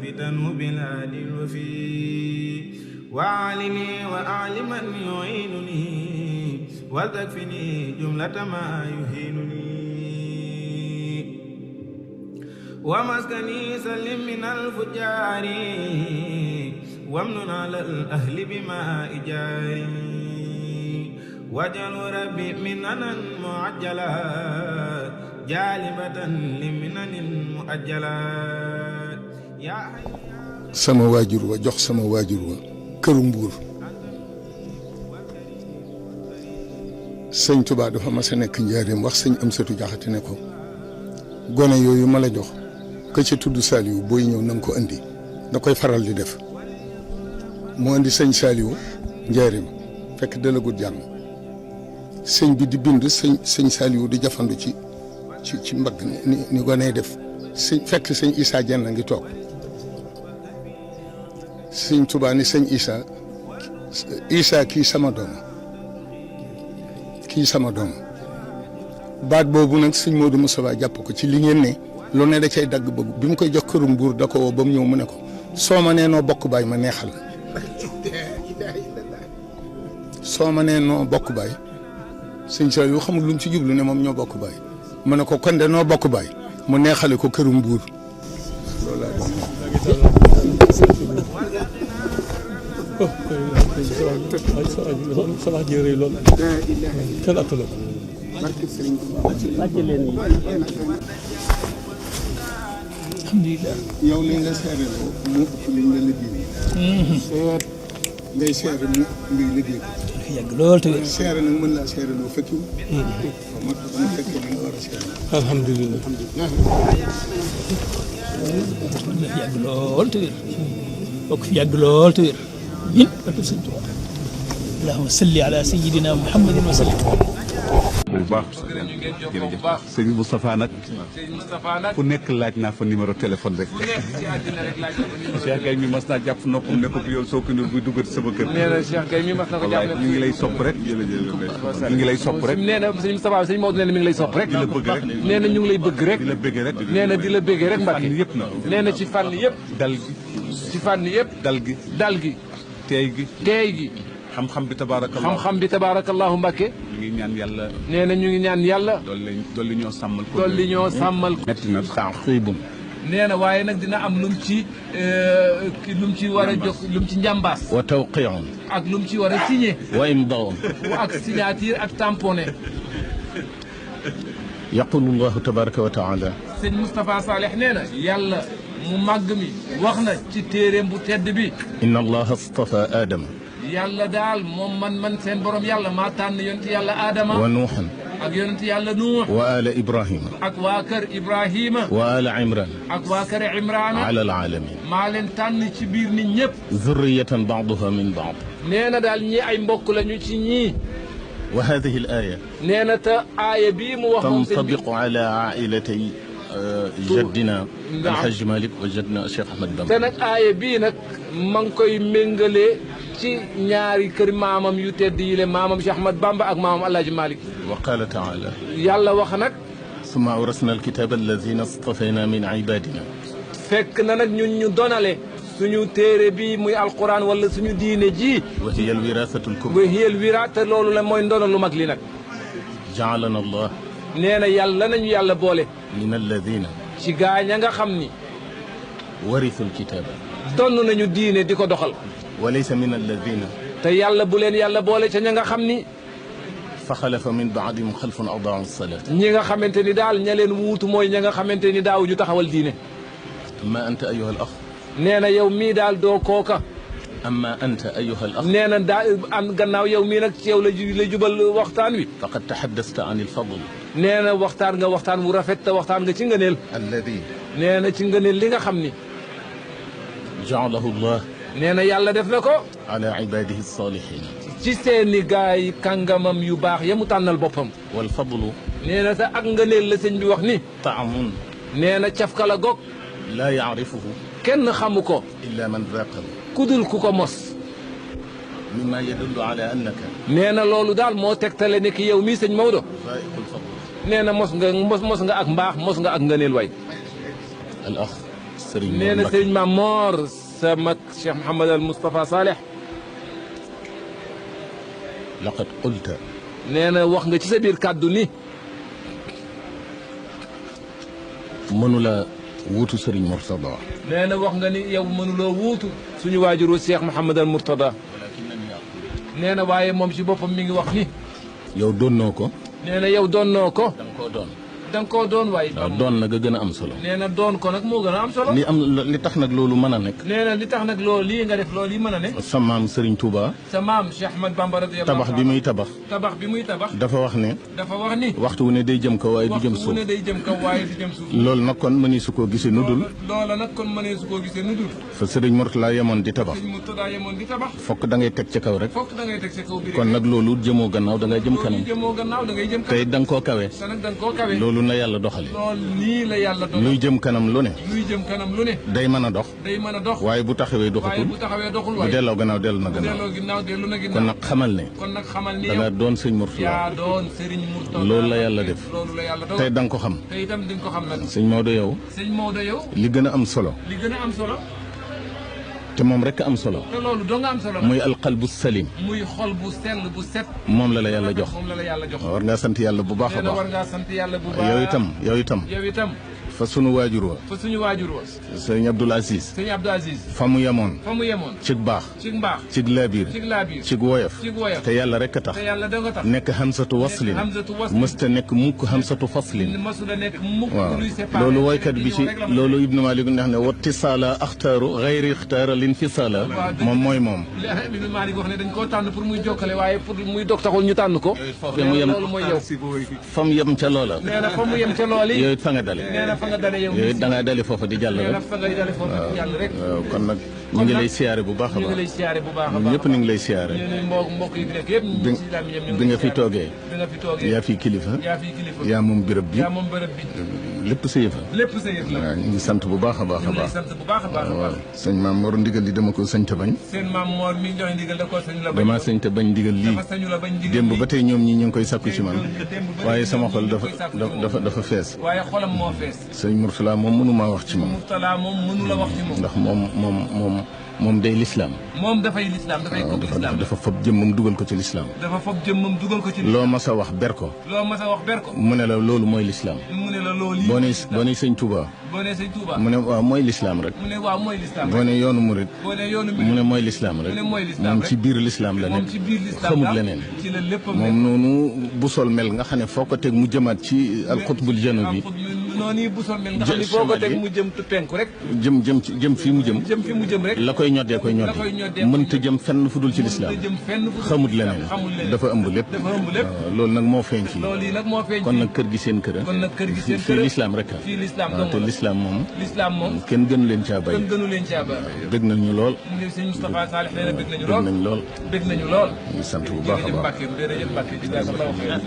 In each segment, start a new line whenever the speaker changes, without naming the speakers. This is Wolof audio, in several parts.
ثبته بالهادي الوفي وأعلني وأعلما يعينني وتكفني جملة ما يهينني ومسكني سلم من الفجار وامنن على الأهل بما إجاري واجعل ربي مننا معجلا جالبة لمنن مؤجلا يا حي
sama waajur wa jox sama waajur wa këru Mbuur sëñ Tuubaa dafa mas a nekk njaareem wax sëñ Amsatu Jaxate ne ko gone yooyu ma la jox ka ca tudd Saliou booy ñëw na nga ko andi da koy faral di def mu andi sëñ Saliou njaareem fekk dalagut jàmm sëñ bi di bind sëñ Saliou di jafandu ci mbagg ni gone def sëñ fekk sëñ Issa Dieng a ngi toog sëñ Tuubaa ni sëñ Issa kii sama doom baat boobu nag sëñ Modou Moustapha jàpp ko ci li ngeen ne lu ne da cay dagg bëgg bi mu koy jox këru Mbuur da ko woo ba mu ñëw mu ne ko soo ma nee noo bokk baay ma neexal la soo ma nee noo bokk baay sëñ Saliou xamul lu mu ci jublu ne moom ñoo bokk baay mu ne ko kon de noo bokk baay mu neexale ko këru Mbuur loolu laa doon
sama jërëjëf lool kenn attanu ko alhamdulilah
yow li nga seere mu ëpp li nga liggéey seet ngay seere mu ngay liggéey
ko yàgg lool te
seere nag mën laa seere loo fekkiwu moo tax mu fekk li nga war a seere
alhamdulilah yàgg lool te wér bokk fi yàgg lool te wér min barke Sëñ Tuubaa allahumma salli ala sayyidina muhammadin wa sallim
bu baax jërëjëf sëñ Moustapha nag fu nekk laaj naa fa numéro téléphone rek Cheikh Gueye mi mas naa jàpp noppam ne ko bi yow soo ko ne buy duggati sama kër
nee na Cheikh Gueye mi mas na ko jàpp
ñu ngi lay sopp rek ñu ngi lay sopp rek
nee na sëñ Moustapha sëñ Maodo nee na mi ngi lay sopp rek
di la bëgg rek
nee na ñu ngi lay bëgg rek
di la bëgg rek
nee na di la bëgg rek Mbacke
fànn yëpp na
nee na ci fànn yëpp
dal gi
ci fànn yëpp dal gi teey gi
xam-xam bi tabaarakallah
xam-xam bi tabaarakallahu Mbacke
ñu ngi ñaan yàlla
nee na ñu ngi ñaan yàlla
dolli ñoo sàmmal ko
dolli ñoo sàmmal
metti na sax xiibum
nee na waaye nag dina am lum ci war a jox lum ci njàmbaas
wa tawqi'un
ak lum ci war a signé
wa imdaa'un
ak signature ak tamponné
yaqulu llahu tabaraka wa taala
sëñ Moustapha Salih nee na yàlla mu màgg mi wax na ci téeréem bu tedd bi
inna allaha astafa aadama
yàlla daal moom man seen borom yàlla maa tànn yonent yàlla Adama
wa nuuhan
ak yonent yàlla Nuux
wa ala ibrahima
ak waa kër Ibrahima
wa ala imran
ak waa kër Imrana
ala alaalamin
maa leen tànn ci biir nit ñëpp
zurriyatan ba'duha min ba'd
nee na daal ñii ay mbokk lañu ci ñii
wa hadihi al aya
nee na te aaya bii mu wax moom sëñ bi
tantabiqu ala ailatay jaddina alhaj Malick wa jaddina Cheikh Ahmed Bamba
te nag aaya bii nag ma ngi koy méngalee ci ñaari kër maamam yu tedd yi le maamam Cheikh Ahmed Bamba ak maamam Alhaji Malick
wa qala taala
yàlla wax nag
summa awrasna alkitaba alladina stafayna min ibadina
fekk na nag ñun ñu donale suñu téere bi muy alquran wala suñu diine ji
wa hiya alwirasatu alkubra
wa hiya alwira te loolu la mooy ndono lu mag li nag
jaalana allah
nee na yàlla nañu yàlla boole
min alladina
ci gaañ a nga xam ni
warithu alkitaba
donn nañu diine di ko doxal
wa laysa min alladina
te yàlla bu leen yàlla boole ca ña nga xam ni
fa xalafa min baadihim xalfun adaau salaat
ñi nga xamante ni daal ña leen wuutu mooy ña nga xamante ni daaw ñu taxawal diine
amma anta ayuha al ax
nee na yow mii daal doo kooka
amma anta ayuha al ax
nee na daa an gannaaw yow mii nag ci yow la jubal waxtaan wi
faqad taxaddasta an alfadl
nee na waxtaan nga waxtaan wu rafet te waxtaan nga ci ngëneel
alladi
nee na ci ngëneel li nga xam ni
jaalahu llah
nee na yàlla def na ko
ala ibadihi alsalihin
ci seeni gaay kàngamam yu baax ya mu tànnal boppam
walfadlu
nee na te ak ngëneel la sëñ bi wax ni
taamun
nee na cafka la gog
laa yaarifuhu
kenn xamu ko
illa man zaqahu
kudul ku ko mos
mimma yadullu ala annaka
nee na loolu daal moo tegtale ne ki yow mii sëñ Maodo
zaiqul fadl
nee na mos nga ak mbaax mos nga ak ngëneel way
al ax Serigne
nee na Serigne Mame Mor sa mag Cheikh Mouhamadal Moustapha Saleh.
laqad qulta.
nee na wax nga ci sa biir kàddu ni.
mënula wuutu Serigne Mourtada.
nee na wax nga ni yow mënuloo wuutu. suñu waajuru Cheikh Mouhamadal Mourtada. nee na waaye moom ci boppam mi ngi wax ni.
yow doonnoo ko.
nee na yow doonnoo ko.
da nga koo doon.
da nga koo doon waaye.
waaw doon nag a gën a am solo.
nee na doon ko nag moo gën a am solo.
li tax nag loolu mën a nekk.
nee na li tax nag loolu lii nga def loolu yi mën a ne.
sa maam Serigne Touba.
sa maam Cheikh Ahmad Bamba radiyallahu
tabax bi muy tabax.
tabax bi muy tabax.
dafa wax ne.
dafa wax ni.
waxtu wu ne day jëm kaw waaye du jëm
waxtu
suuf.
wu ne day jëm kaw waaye du jëm suuf.
loolu nag kon mënee su koo gisee nu dul.
loola nag kon mënee su koo gisee nu dul.
fa Serigne Mourtala yemoon di tabax.
Serigne Mourtada yemoon di tabax.
fokk da ngay teg ca kaw rek.
fokk da ngay teg sa kaw bi rek.
kon nag loolu jëmoo gannaaw da ngay jëm kanam.
jëmoo gannaaw da ngay jëm kanam.
tey da nga koo kawe.
te nag da nga koo kawe.
loolu na yàlla doxale.
loolu nii la yàlla doxal.
luy jëm kanam lu ne.
luy jëm kanam lu ne.
day mën a dox.
day mën a dox.
waaye bu taxawee doxatul.
waaye bu taxawee doxul
bu
waaye.
delloo gannaaw dellu na
bu
gannaaw.
delloo ginnaaw dellu na ginnaaw.
kon nag xamal ne.
kon nag xamal ni
da nga doon sëñ Mourtala.
yaa doon Serigne Mourtada.
loolu la yàlla def.
loolu la yàlla doon.
tey da nga ko xam.
te itam di nga ko xam nag.
sëñ Maodo yow.
sëñ Maodo yow.
li gën a am solo.
li gën a am solo.
te moom rek am solo.
te loolu doo nga am solo.
muy alqalbu salim.
muy xol bu sell bu set.
moom la yàlla jox.
moom la yàlla jox.
war ngaa sant yàlla bu baax a
nee na war
baax.
ngaa sant yàlla bu baax.
yow itam.
yow itam.
fa sunu waajur wa.
fa suñu waajur wa.
sëñ Abdoul Aziz.
sëñ Abdou Aziz.
fa mu yemoon.
fa mu yemoon.
cig baax.
cig mbaax.
cig laabiir.
cig laabiir.
cig woyof.
cig woyof.
te yàlla rek a tax.
te yàlla da nga tax.
nekk hamsatu waslin.
hamsatu waslin.
mësta nekk mukk hamsatu faslin.
mësula nekk mukk
waaw
luy séparé.
loolu woykat bi ci loolu Ibnu Malik neex ne wattisaala axtaaru xayri ixtaara linfisaala moom mooy moom.
Ibnu Malik wax ne dañ koo tànn pour muy jokkale waaye pour muy dog taxul ñu tànn ko. loolu mooy yow.
fa mu yem ca loola.
nee na fa mu yem ca lool yi.
yow it fa nga dale.
nee na fa nga dale yow.
yow it da ngaa dale foofa di jàll
nee na
rek.
fa nga dale foofu di jàll rek.
waaw kon nag ñu ngi lay siyaare bu baax a
ñu ngi lay
baax.
siyaare bu baax a baax.
ñëpp ñu ngi lay siyaare.
ñu ne mbokk yi fi nekk yëpp. ñu si daal ñu
bi nga fi toogee.
bi nga fi toogee.
yaa fi kilifa.
yaa fi kilifa.
yaa moom béréb bi.
yaa moom bërëb bi.
lépp sa yëfa.
lépp sa yëf la.
waaw ñu ngi sant bu baax a baax a
ñu ngi lay
baax.
sant bu baax a baax a
waaw
baax.
sëñ maam Mor ndigal li dama ko sañ te bañ.
seen maam Mor mi joxe ndigal da koo sañu la bañ.
dama sañ te bañ ndigal lii.
dafa sañu la bañ ndigal
démb
lii.
ba tey ñoom ñi ñu ngi koy sakku ci man.
démb ba
waaye
léegi
sama
ñoom
xol
ñu ngi koy sàkku ci moom.
dafa fees.
waaye xolam moo fees.
sëñ Mourtala moom mënu maa wax ci moom.
Mourtala moom mënu la wax ci moom.
ndax moom day lislaam.
moom dafay lislaam dafay ko lislaam.
dafa fob jëmmam dugal ko ci lislaam.
dafa fob jëmmam dugal ko ci.
loo mas a wax ber ko.
loo mas a wax ber ko.
mu ne la loolu mooy lislaam.
mu ne la loolu.
boo nee sëñ Touba.
boo nee sëñ Touba.
mu ne waaw mooy lislaam rek.
mu ne waaw mooy lislaam.
boo nee yoonu murit.
boo nee yoonu
mu ne mooy lislaam rek.
mu ne mooy lislaam
moom
rek.
ci biir lislaam la
moom
nekk.
ci biir lislaam
xamut
la
leneen.
ci la léppam
moom noonu bu sol mel nga xam ne foo ko teg mu jëmaat ci alxutbul janubi.
noonu bu sol mel nga xam ne foo ko teg mu jëm penku rek.
jëm fi mu jëm.
jëm fi mu jëm rek.
la koy ñoddee koy ñoddee. mënta jëm fenn fu dul ci lislaam. xamut leneen. dafa ëmb lépp. waaw loolu nag moo feeñ fii.
loolu yi nag moo feeñ
kon nag kër gi seen kër.
kon nag kër gi seen kër.
fii lislaam rek
fii lislaam
waaw te lislaam moom.
lislaam moom.
kenn gënu leen caa bay.
kenn gënu leen caa bay.
bëgg nañu lool.
sëñ Moustapha Salih nee na bëgg nañu
bëgg nañu lool.
bëgg nañu lool.
ñu sant bu baax a
jërëjëf
baax.
Mbacke jërëjëf Mbacke jazakallahu xayran.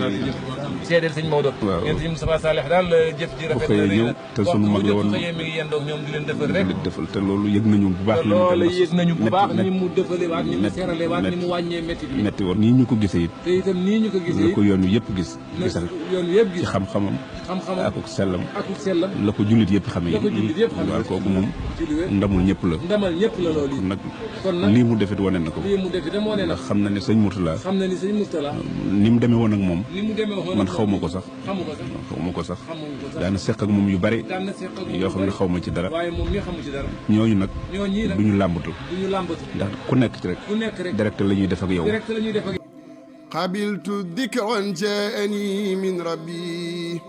seedeel sëñ Maodo.
waaw
ngeen sëñ Moustapha Salih daal jëf ji rafet na
ñëw te sunu mag la woon
waxtu mi ngi yendoog ñoom di leen defal rek.
defal te loolu yëg nañu bu baax.
loolu yëg nañu bu baax ni mu defale waat ni mu serale waat ni mu wàññee métti bi.
metti woon nii ñu ko gisee it.
te itam nii ñu ko gisee
la ko yoon wi yëpp gis. gisal
yoon wi yëpp gis
ci xam-xamam.
xam-xamam
ak sellam.
ak sellam.
la ko jullit yëpp xamee.
la ko jullit yëpp xamee.
waaw kooku moom
ci lu wér.
ndamul ñëpp la.
ndamal ñëpp la loolu
kon nag
kon nag
lii mu defit wane na ko.
lii mu def itam wane na
ndax xam na ne sëñ Mourtala.
xam na ni sëñ Mourtala.
ni mu demee woon ak moom.
ni mu demee woon
man xaw ma ko sax.
xamu ko sax.
xaw ma ko sax.
xamu ko sax.
daana seq ak moom yu bari.
daan na seq ak moom
yoo xam ne xaw ma ci dara.
waaye moom mi xamu ci dara.
ñooñu nag.
ñooñu nag
du ñu làmbatu.
du ñu làmbatu.
ndax ku nekk ci rek.
ku nekk rek
direct la ñuy def ak yow.
direct la ñuy def ak
قبلت ذكرا جاءني من ربي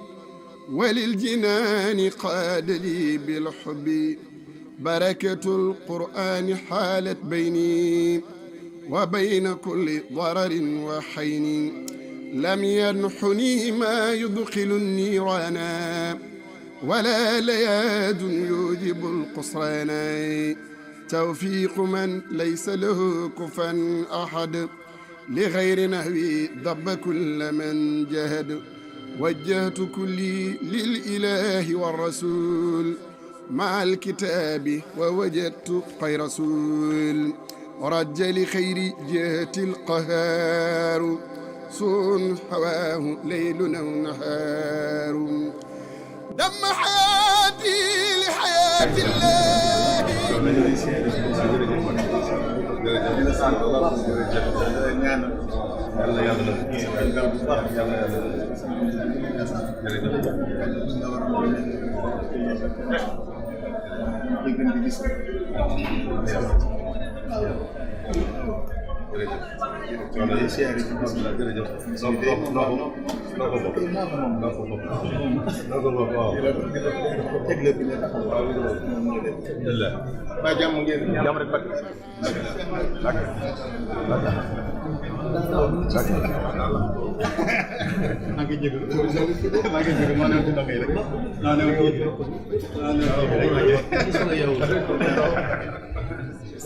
وللجنان قاد لي بالحب بركة القرآن حالت بيني وبين كل ضرر وحين لم ينحني ما يدخل النيران ولا لياد يوجب القصران توفيق من ليس له كفا أحد لغير نهوي ضب كل من جهد وجهت كلي للإله والرسول مع الكتاب ووجدت خير رسول ورج لخير جهة القهار صون حواه ليل أو نهار دم حياتي
وقتي لحياة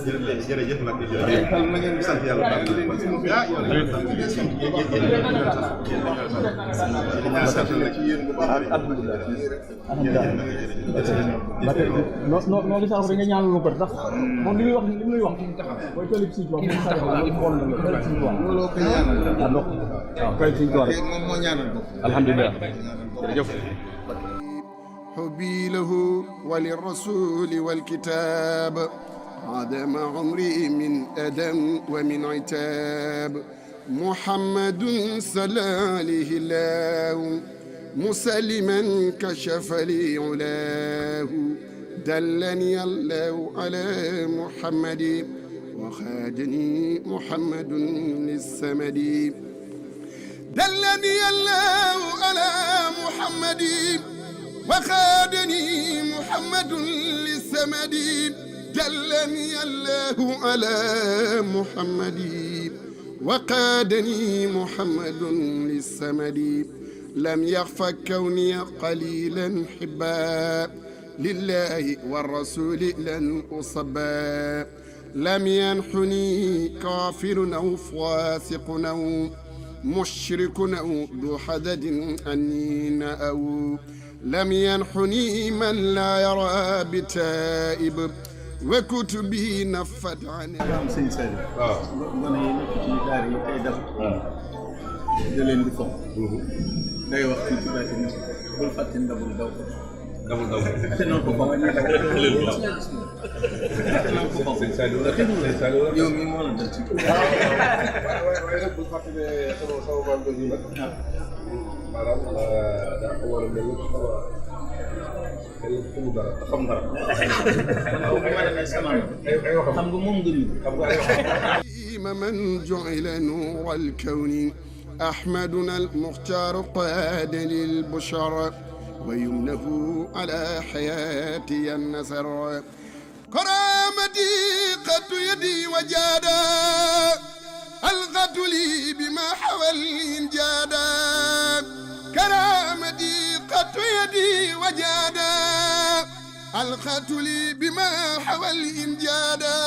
jërëjëf Mbacke jërëjëf ma ngeen di sant yàlla
noo gis nga ñaanal lu ko tax moom li muy wax li muy wax mooy toll ci wax ñu xale ko ñu xool na ci wax
looloo ko ñaanal
waaw koy ci door
moom moo ñaanal ko
alhamdulillah jërëjëf
حبي له وللرسول والكتاب عدم عمري من أدم ومن عتاب محمد صلى عليه الله مسلما كشف لي علاه دلني الله على محمد وخادني محمد للسمد دلني الله على محمد وخادني محمد للسمد دلني الله على محمد وقادني محمد للسمد لم يخف كوني قليلا حبا لله والرسول لن أصبا لم ينحني كافر أو فاسق أو مشرك أو ذو حدد أنين أو لم ينحني من لا يرى بتائب وكتبي نفت عن
sëñ Saliou waaw gone yi nekk ci daara yi kay def da leen di foog day wax ci baati ni bul fàtte ndabul daw te noonu ko ba ñu sëñ Saliou yow mi moo la dal ci waaye nag bul fàtte ne sama maam doon yi nag maanaam daa ko war a mel ni dara xam dara xam nga moom nga
من جعل نور الكون أحمدنا المختار قاد للبشر ويمنه على حياتي النسر كرامتي قد يدي وجادا ألغت لي بما حوى الإنجادا كرامتي قد يدي وجادا ألغت لي بما حوى الإنجادا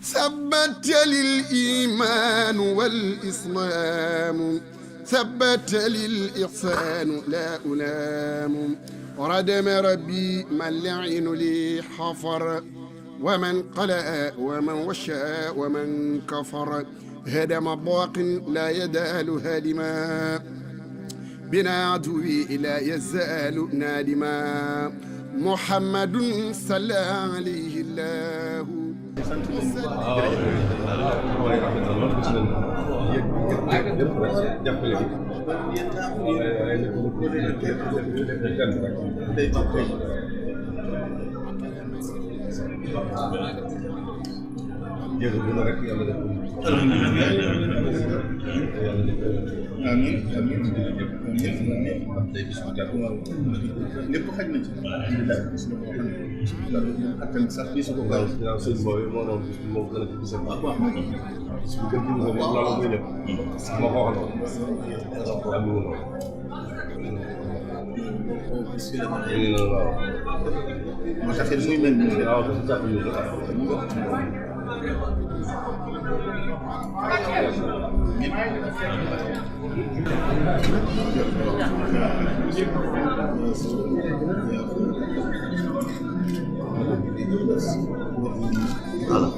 ثبت للإيمان والإسلام ثبت للإحسان لا ألام ردم ربي من لعن لي حفر ومن قلأ ومن وشى ومن كفر هدم باق لا يزال هادما بنا عدوي لا يزال نادما محمد صلى عليه الله
amiin amiin lépp xaj na ci alhamdulilah bis la boo xam ne ak tamit sax fii su ko gaaw sëñ boobu moo doon bis bi moom gën a ci bisam bis bi gën ci bisam loolu muy def moo ko waxoon amiin waaw moo tax it muy mel ni waaw jàpp ñu ko voilà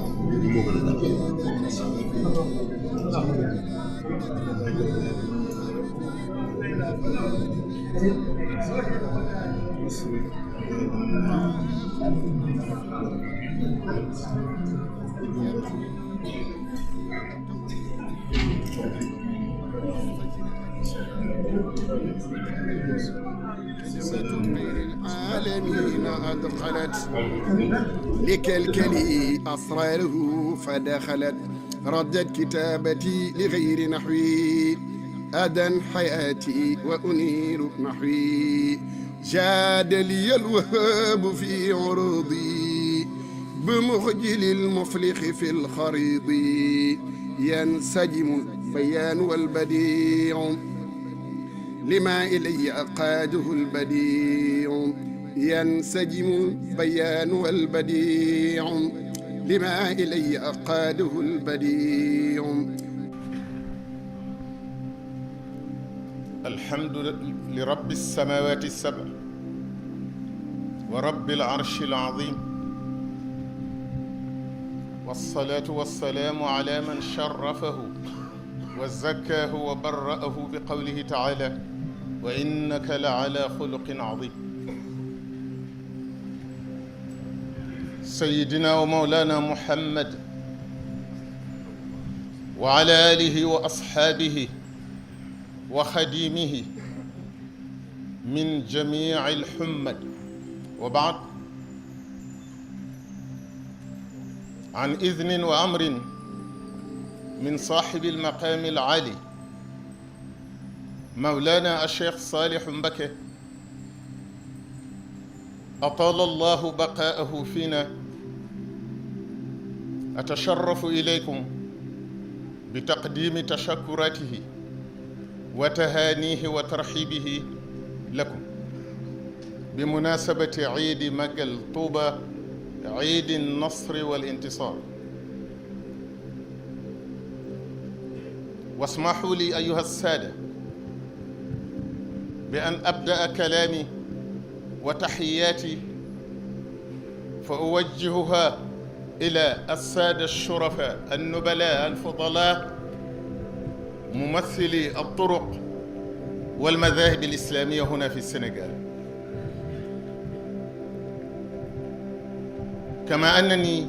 العالمين أدخلت لكلكلي أسراره فدخلت ردت كتابتي لغير نحوي أدن حياتي وأنير نحوي جاد لي الوهاب في عروضي بمخجل المفلح في الخريض ينسجم البيان والبديع لما إلي أقاده البديع ينسجم البيان والبديع لما إلي أقاده البديع.
الحمد لرب السماوات السبع ورب العرش العظيم، والصلاة والسلام على من شرفه وزكاه وبرأه بقوله تعالى: وإنك لعلى خلق عظيم. سيدنا ومولانا محمد وعلى آله وأصحابه وخديمه من جميع الحمد، وبعد، عن إذن وأمر من صاحب المقام العالي مولانا الشيخ صالح مبكي أطال الله بقاءه فينا، أتشرف إليكم بتقديم تشكراته وتهانيه وترحيبه لكم بمناسبة عيد مجل طوبى، عيد النصر والانتصار. واسمحوا لي أيها السادة بأن أبدأ كلامي وتحياتي فأوجهها إلى السادة الشرفاء النبلاء الفضلاء ممثلي الطرق والمذاهب الإسلامية هنا في السنغال، كما أنني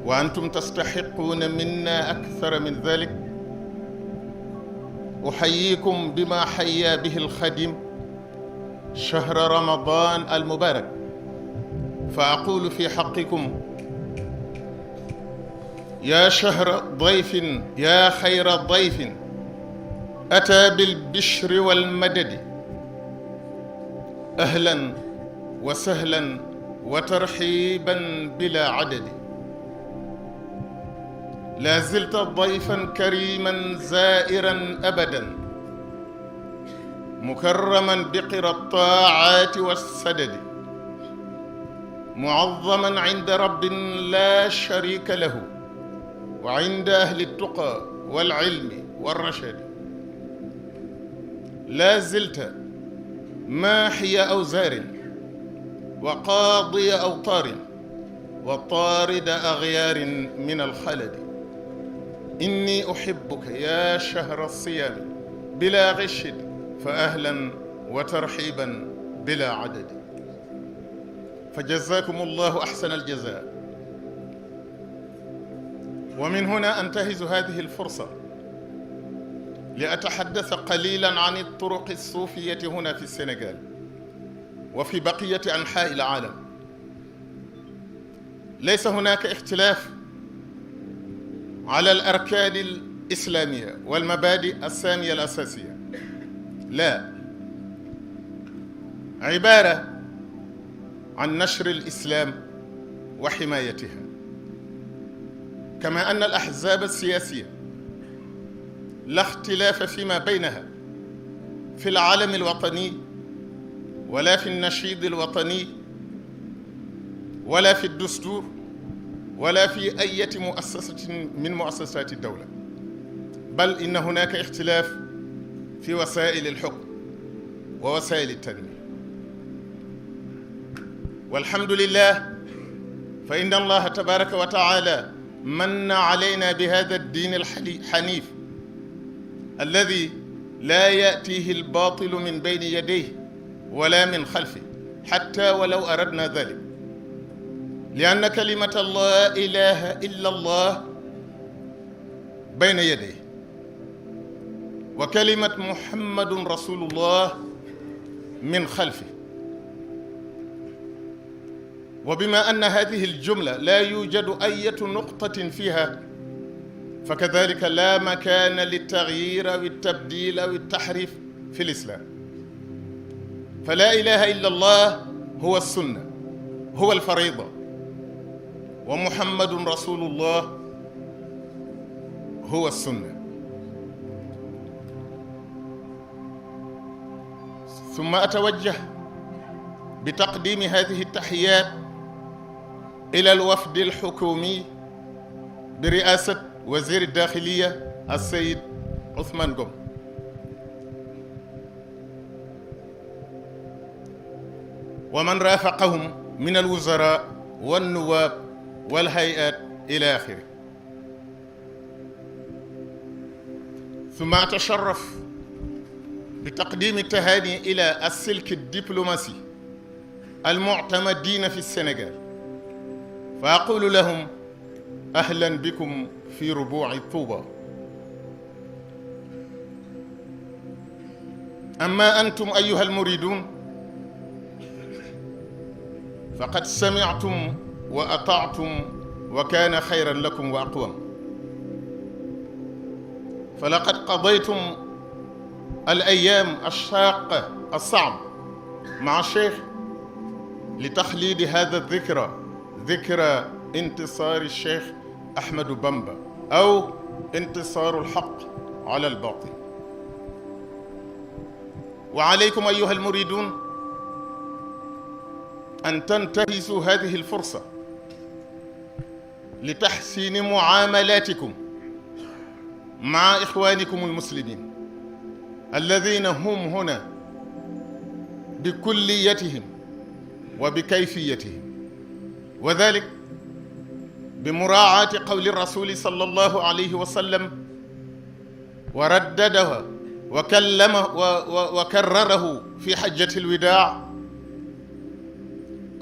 وأنتم تستحقون منا أكثر من ذلك أحييكم بما حيا به الخادم شهر رمضان المبارك، فأقول في حقكم: يا شهر ضيف، يا خير ضيف أتى بالبشر والمدد، أهلا وسهلا وترحيبا بلا عدد. لا زلت ضيفا كريما زائرا أبدا، مكرما بقرى الطاعات والسدد، معظما عند رب لا شريك له وعند أهل التقى والعلم والرشد. لا زلت ماحي أوزار وقاضي أوطار وطارد أغيار من الخلد. إني أحبك يا شهر الصيام بلا غش، فأهلا وترحيبا بلا عدد. فجزاكم الله أحسن الجزاء. ومن هنا أنتهز هذه الفرصة لأتحدث قليلا عن الطرق الصوفية هنا في السنغال وفي بقية أنحاء العالم. ليس هناك اختلاف على الأركان الإسلامية والمبادئ السامية الأساسية، لا، عبارة عن نشر الإسلام وحمايتها، كما أن الأحزاب السياسية لا اختلاف فيما بينها في العلم الوطني ولا في النشيد الوطني ولا في الدستور ولا في أي مؤسسة من مؤسسات الدولة، بل إن هناك اختلاف في وسائل الحكم ووسائل التنمية. والحمد لله، فإن الله تبارك وتعالى من علينا بهذا الدين الحنيف الذي لا يأتيه الباطل من بين يديه ولا من خلفه، حتى ولو أردنا ذلك، لأن كلمة لا إله إلا الله بين يديه، وكلمة محمد رسول الله من خلفه. وبما أن هذه الجملة لا يوجد أي نقطة فيها، فكذلك لا مكان للتغيير أو التبديل أو التحريف في الإسلام. فلا إله إلا الله هو السنة، هو الفريضة، ومحمد رسول الله هو السنة. ثم أتوجه بتقديم هذه التحيات إلى الوفد الحكومي برئاسة وزير الداخلية السيد عثمان قم، ومن رافقهم من الوزراء والنواب والهيئات إلى آخره. ثم أتشرف بتقديم التهاني إلى السلك الدبلوماسي المعتمدين في السنغال، فأقول لهم أهلا بكم في ربوع طوبى. أما أنتم أيها المريدون فقد سمعتم وأطعتم وكان خيرا لكم وأقوم، فلقد قضيتم الأيام الشاقة الصعبة مع الشيخ لتخليد هذا الذكرى، ذكرى انتصار الشيخ أحمد بامبا أو انتصار الحق على الباطل. وعليكم أيها المريدون أن تنتهزوا هذه الفرصة لتحسين معاملاتكم مع إخوانكم المسلمين الذين هم هنا بكليتهم وبكيفيتهم، وذلك بمراعاة قول الرسول صلى الله عليه وسلم، ورددها وكرره في حجة الوداع: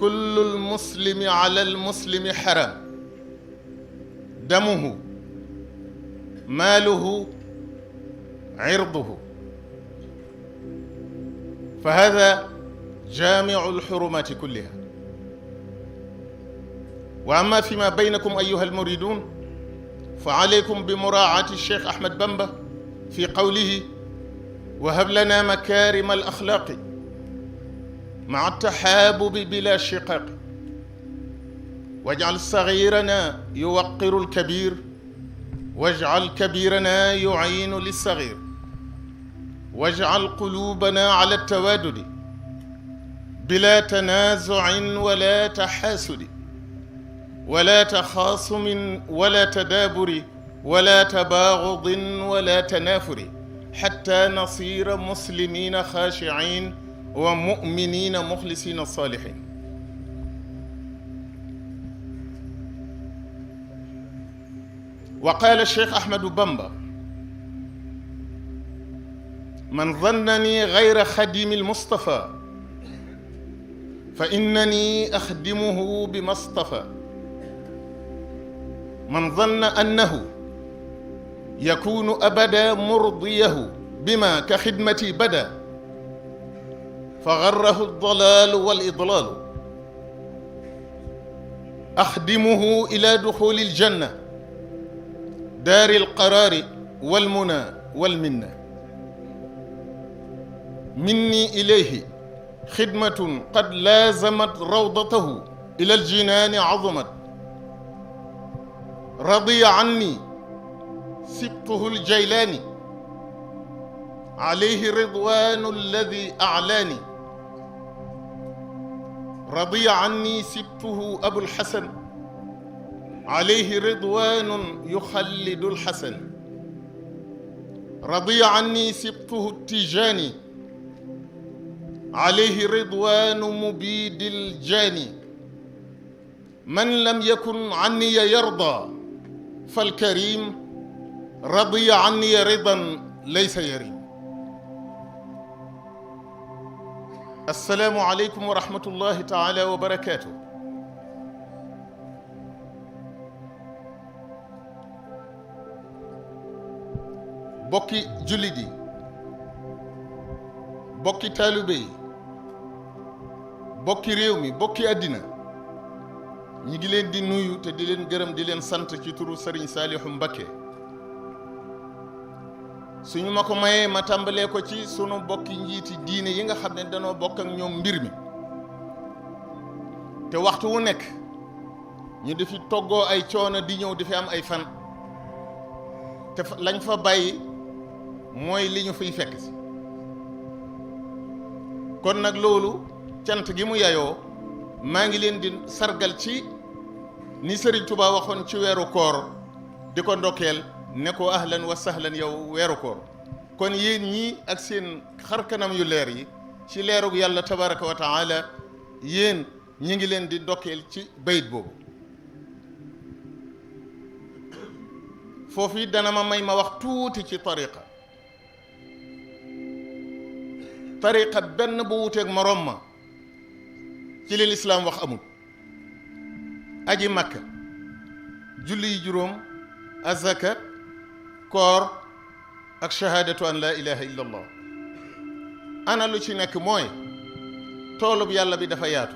كل المسلم على المسلم حرام، دمه ماله عرضه. فهذا جامع الحرمات كلها. وأما فيما بينكم أيها المريدون فعليكم بمراعاة الشيخ أحمد بامبا في قوله: وهب لنا مكارم الأخلاق مع التحابب بلا شقاق، واجعل صغيرنا يوقر الكبير، واجعل كبيرنا يعين للصغير، واجعل قلوبنا على التوادد بلا تنازع ولا تحاسد ولا تخاصم ولا تدابر ولا تباغض ولا تنافر، حتى نصير مسلمين خاشعين ومؤمنين مخلصين صالحين. وقال الشيخ أحمد بامبا: من ظنني غير خديم المصطفى فإنني أخدمه بما اصطفى. من ظن أنه يكون أبدا مرضيه بما كخدمتي بدا فغره الضلال والإضلال. أخدمه إلى دخول الجنة دار القرار والمنى والمنة. مني إليه خدمة قد لازمت روضته إلى الجنان عظمت. رضي عني سبطه الجيلاني عليه رضوان الذي أعلاني. رضي عني سبطه أبو الحسن عليه رضوان يخلد الحسن. رضي عني سبطه التيجاني عليه رضوان مبيد الجاني. من لم يكن عني يرضى فالكريم رضي عني رضا ليس يريم. assalaamu aleykum wa rahmatullahi taala wa barakaatu. bokki jullit yi, bokki taalibe yi, bokki réew mi, bokki àddina, ñi ngi leen di nuyu te di leen gërëm di leen sant ci turu Sëriñ Saalihu Mbakke. suñu ma ko mayee ma tàmbalee ko ci sunu bokki njiiti diine yi nga xam ne danoo bokk ak ñoom mbir mi te waxtu wu nekk ñu di fi toggoo ay coono di ñëw di fi am ay fan te lañ fa bàyyi mooy li ñu fiy fekk si. kon nag loolu cant gi mu yayoo maa ngi leen di sargal ci ni Sëriñ Tuubaa waxoon ci weeru koor di ko ndokkeel ne ko ahlan wa sahlan yow weeru koor. kon yéen ñii ak seen xarkanam yu leer yi ci leerug yàlla tabaraka wa taala yéen ñi ngi leen di ndokkeel ci bayit boobu. foofu dana ma may ma wax tuuti ci tariqa benn bu wuteeg moroom ma ci li lislaam wax amul. aji makka, julli yi juróom, azaka, koor ak shahaadatu an laa ilaha illa allah. ana lu ci nekk mooy toolub yàlla bi dafa yaatu.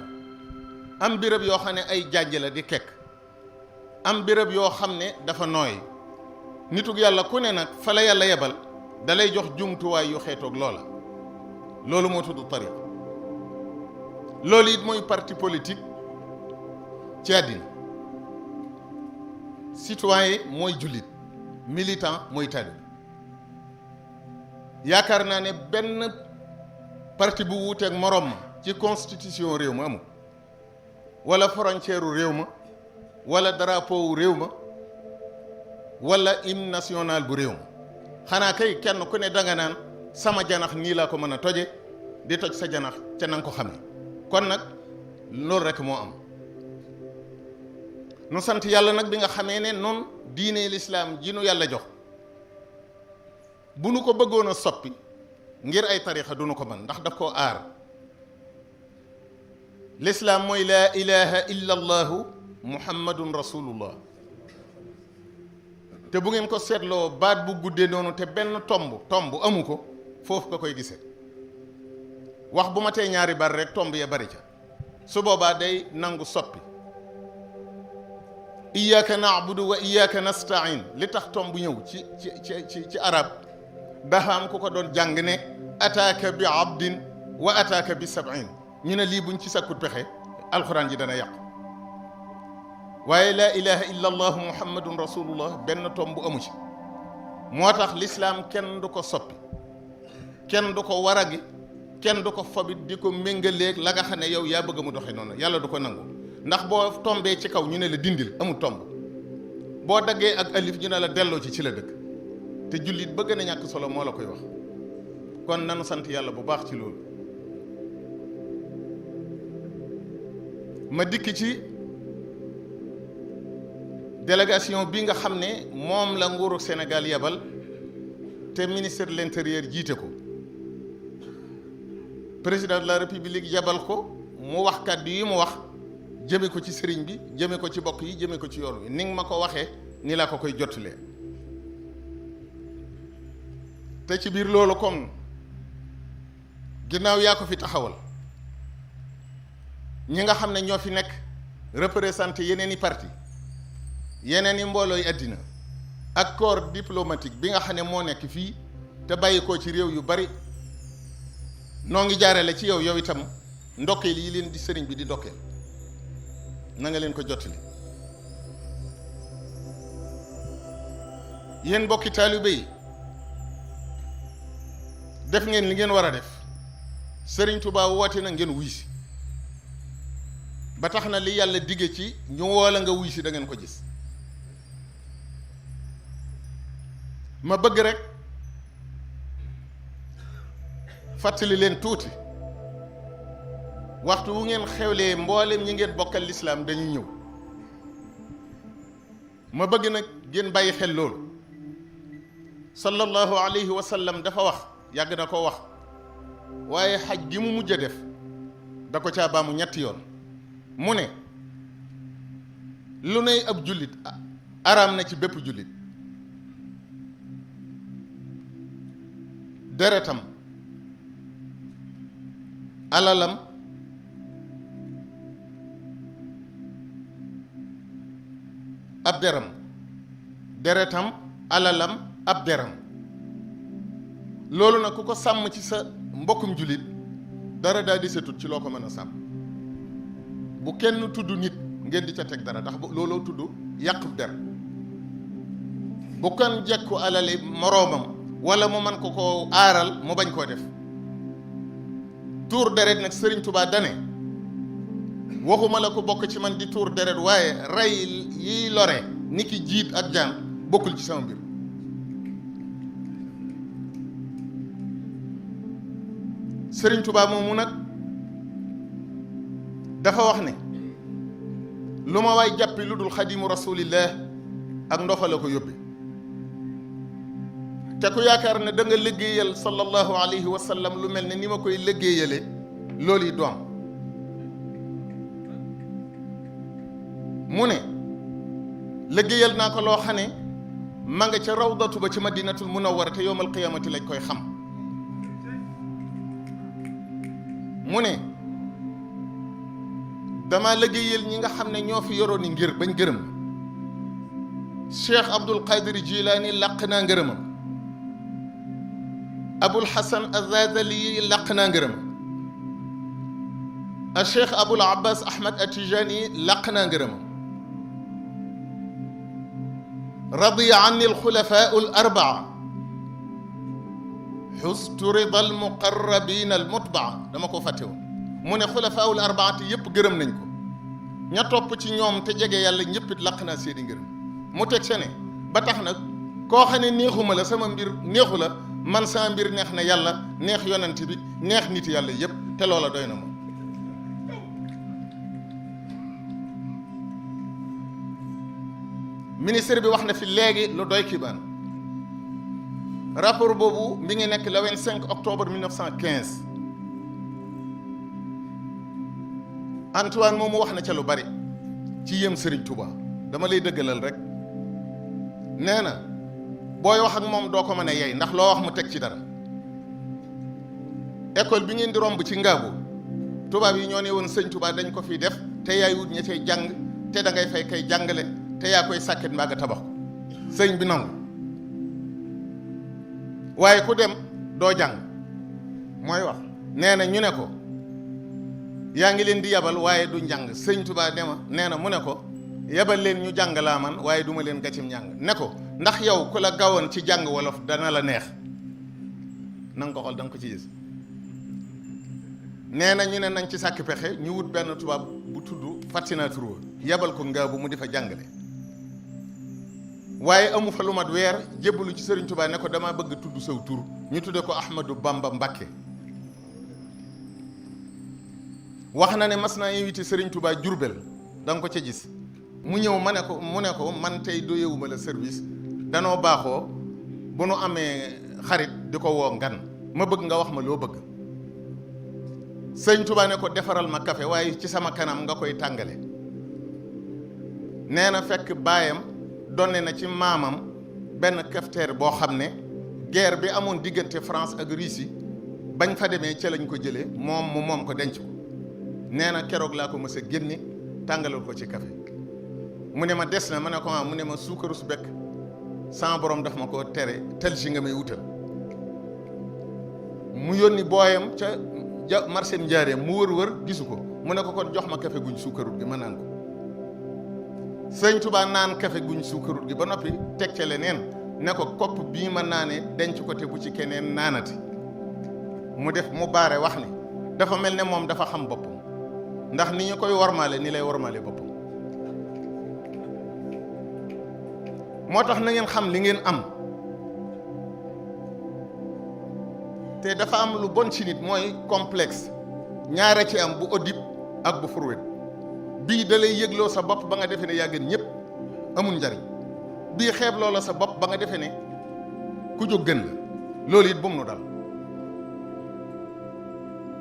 am béréb yoo xam ne ay jànj la di kekk, am béréb yoo xam ne dafa nooy. nitug yàlla ku ne nag fa la yàlla yebal dalay jox jumtuwaay yu xeetoog loola. loolu moo tudd tariqa. loolu it mooy parti politique ci àddina. citoyen mooy jullit, militant mooy taalibe. yaakaar naa ne benn parti bu wuuteeg moroom ma ci constitution réew ma amul, wala frontière réew ma, wala drapeau réew ma, wala hymne national bu réew ma. xanaa kay kenn ku ne danga naan sama janax nii laa ko mën a toje di toj sa janax ca nanga ko xamee. kon nag loolu rek moo am. nu sant yàlla nag bi nga xamee ne noonu diine lislaam ji nu yàlla jox bu nu ko bëggoon a soppi ngir ay tarixa du nu ko mën, ndax daf koo aar. lislaam mooy laa ilaha illa allahu muhammadun rasulullah. te bu ngeen ko seetloo baat bu guddee noonu te benn tomb amu ko, foofu nga koy gisee. wax bu ma tee ñaari bar rek tomb ya bari ca, su boobaa day nangu soppi. iyyaka na'budu wa iyyaka nasta'in li tax tomb ñëw ci arab dafa am ku ko doon jàng ne ataaka bi abdin wa ataaka bi sab'in. ñu ne lii buñ ci sakkut pexe alxuraan ji dana yàqu. waaye laa ilaha illa allahu muhammadun rasulullah benn tomb amu ci. moo tax lislaam kenn du ko soppi, kenn du ko waragi, kenn du ko fobit di ko méngaleeg la nga xam ne yow yaa bëgg mu doxe noonu. yàlla du ko nangu. ndax boo tombee ci kaw ñu ne la dindil, amul tomb. boo daggee ak alif ñu ne la delloo ci la dëkk. te jullit ba gën a ñàkk solo moo la koy wax. kon nanu sant yàlla bu baax ci loolu. ma dikk ci délégation bi nga xam ne moom la nguuru Sénégal yebal te ministre de l'intérieur jiite ko. président de la république yebal ko mu wax kàddu yi mu wax jëme ko ci sëriñ bi, jëme ko ci bokk yi, jëme ko ci yoon wi. ni nga ma ko waxee ni laa ko koy jottalee. te ci biir loolu comme ginnaaw yaa ko fi taxawal, ñi nga xam ne ñoo fi nekk représenté yeneen i parti, yeneen i mboolooy àddina ak corps diplomatique bi nga xam ne moo nekk fii te bàyyi ko ci réew yu bari, noo ngi jaarale ci yow itam ndokkeel yi leen di sëriñ bi di ndokkeel na nga leen ko jottali. yéen mbokki taalibe yi, def ngeen li ngeen war a def. Sëriñ Tuubaa woote na ngeen wuy si, ba tax na li yàlla digge ci ñu woola nga wuy si da ngeen ko gis. ma bëgg rek fàttali leen tuuti. waxtu wu ngeen xewlee mboolem ñi ngeen bokkal lislaam dañuy ñëw. ma bëgg nag ngeen bàyyi xel loolu. sallallahu alayhi wa sallam dafa wax, yàgg na ko wax, waaye xaj gi mu mujj a def da ko caa baamu ñetti yoon mu ne lu nay ab jullit araam na ci bépp jullit deretam alalam ab deram deretam alalam ab deram loolu nag ku ko sàmm ci sa mbokkum jullit dara daa di setut ci loo ko mën a sàmm bu kenn tudd nit ngeen di ca teg dara ndax looloo tudd yàqub der bu kenn jekku alali moroomam wala mu man ko koo aaral mu bañ koo def tuur deret nag Sëriñ Tuubaa dane waxuma la ko bokk ci man di tuur deret waaye rey yiy lore ni ki jiit ak jaan bokkul ci sama mbir Sëriñ Tuubaa moomu nag dafa wax ne lu ma waay jàppi lu dul xadimu rasulillah ak ndofa la ko yóbbe te ku yaakaar ne da nga liggéeyal sallallahu alayhi wa sallam lu mel ne ni ma koy liggéeyale loolu yi doom mu ne liggéeyal naa ko loo xam ne ma nga ca rawdatu ba ci madinatul munawwara te yowmal qiyamati lañ koy xam mu ne dama liggéeyal ñi nga xam ne ñoo fi yoroon ni ngir bañ gërëm Cheikh Abdul Qadir Jilaani làq naa ngërëmam Abul Hasan Azazali làq naa ngërëmam a Cheikh Abul Abbas Ahmad Atijani làq naa ngërëmam radiya anni alxulafaa al-arbaa xustu rida almuqarrabin almutbaa dama ko fàtte woon mu ne xulafaa al-arbaati yëpp gërëm nañ ko ña topp ci ñoom te jege yàlla ñëpp it làq naa seeni ngërëm mu teg se ne ba tax nag koo xam ne neexuma la sama mbir neexu la man sama mbir neex na yàlla neex yonent bi neex nit yàlla yëpp te loola doy na moom ministre bi wax na fi léegi lu doy kibaan rapport boobu mi ngi nekk le 25 octobre 1915 Antoine moomu wax na ca lu bari ci yëm Serigne Touba dama lay dëggalal rek nee na booy wax ak moom doo ko mën a yey ndax loo wax mu teg ci dara école bi ngeen di romb ci ngaabu tubaab yi ñoo ne woon sëñ Touba dañ ko fiy def te yaay wut ña cay jàng te da ngay fay kay jàngale te yaa koy sàkket mbaa nga tabax ko sëñ bi nangu waaye ku dem doo jàng mooy wax nee na ñu ne ko yaa ngi leen di yabal waaye du njàng sëñ Touba dema nee na mu ne ko yabal leen ñu jàng laa man waaye duma leen gàccim njàng ne ko ndax yow ku la gawoon ci jàng wolof dana la neex na nga ko xool da nga ko ci gis nee na ñu ne nañ ci sàkk pexe ñu wut benn tubaab bu tudd Fatina Touré yabal ko ngaa bu mu di fa jàngale waaye amu fa lu mat weer jébbalu ci Sëriñ Tuubaa ne ko dama bëgg tudd saw tur ñu tudde ko Ahmadou Bamba Mbakke wax na ne mas naa invité Sëriñ Tuubaa Jurbel da nga ko ca gis mu ñëw mu ne ko man tey doyewuma la service danoo baaxoo bu nu amee xarit di ko woo ngan ma bëgg nga wax ma loo bëgg Sëriñ Tuubaa ne ko defaral ma café waaye ci sama kanam nga koy tàngale nee na fekk baayam donne na ci maamam benn cafetière boo xam ne guerre bi amoon diggante France ak Russie bañ fa demee ca lañ ko jëlee moom ko denc ko nee na keroog laa ko mës a génne tàngalal ko ci café mu ne ma des na ma ne ko mu ne ma suukaru su bekk sama borom daf ma ko tere tel si nga may wutal mu yónni booyam ca marché Njaareem mu wër gisu ko mu ne ko kon jox ma café guñ suukarut gi ma naan ko Sëñ Tuubaa naan café guñ suukarut gi ba noppi teg ca leneen ne ko kopp bii ma naane denc ko te bu ci keneen naanati mu def mu baare wax ni dafa mel ne moom dafa xam boppam ndax ni ñu koy wormaale ni lay wormaale boppam moo tax na ngeen xam li ngeen am te dafa am lu bon ci nit mooy complexe ñaara ci am bu Oedipe ak bu Freud bii da lay yëgloo sa bopp ba nga defee ne yaa gën ñëpp amul njariñ bii xeebloo la sa bopp ba nga defee ne ku jóg gën la loolu it bu mu nu dal